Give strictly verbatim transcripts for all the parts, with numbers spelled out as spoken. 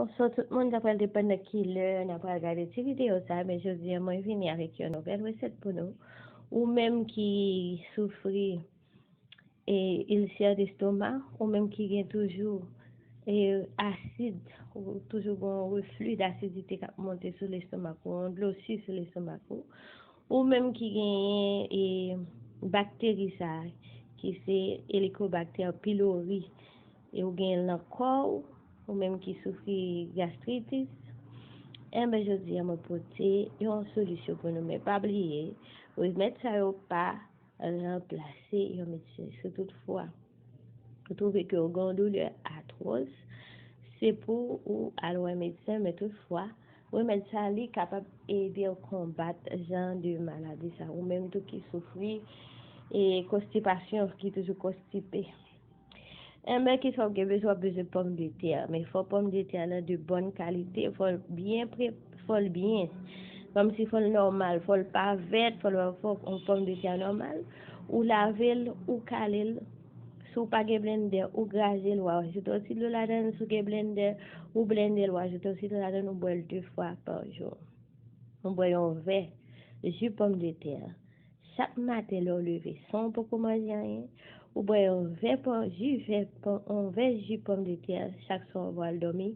Bonsoir tout moun, sa pral depann nan ki lè n ap pral gade ti videyo sa, men jodi a mwen vini avèk yon nouvèl resèt pou nou. Ou menm ki soufri e ilsè destoma, ou menm ki gen toujou e asid, ou toujou gen yon refli dasidite k ap monte sou lestomak ou, yon dlo si sou lestomak ou, ou menm ki genyen e bakteri sa a, ki se Helicobacter pylori, e ou gen l nan kò w, ou menm ki soufri gastritis, enben jodi a mwen pote yon solisyon pou nou. Men pa bliye, remèd sa yo pa ranplase yon medsen. Si toutfwa ou twouve ke ou gen yon doulè atwòs, se pou ou al wè medsen, men toutfwa, remèd sa li kapab ede w konbat jan de maladi sa. Ou menm tou ki soufri e konstipasyon, ki toujou konstipe. Enben, kisa w gen bezwen? W ap bezwen pòmdetè. Men fò pòmdetè lan de bòn kalite, fò l byen pre, fò l byen. Kòmsi fò l nòmal, fò l pa vèt, fò l fò yon pòmdetè nòmal. Ou lave l, ou kale l. Si w pa gen blendè, ou graje l, w ajoute yon ti dlo ladan l. Si w gen blendè, ou blende l, w ajoute yon ti dlo ladan l, ou bwè l de fwa pa jou. Ou bwè yon vè ji pòmdetè. Chak maten lè w leve, san w poko manje anyen, ou bwè yon vè pòm, ji vè pòm, yon vè ji pòmdetè chak swa w al dòmi.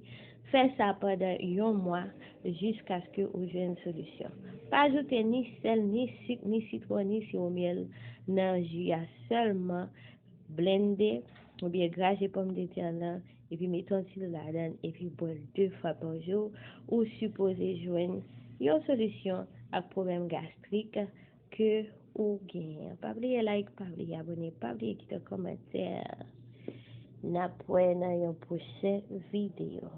Fè sa pandan yon mwa jiskaske ou jwenn solisyon. Pa ajoute ni sèl, ni sik, ni sitwon, ni siwo myèl nan ji a. Sèlman blende oubyen graje pòmdetè lan, epi mete yon ti dlo ladan l, epi bwè l de fwa pa jou, ou sipoze jwenn yon solisyon ak pwoblèm gastrik ke ou genyen. Pa bliye like, pa bliye abòne, pa bliye kite kòmantè. N ap wè nan yon pwochen videyo.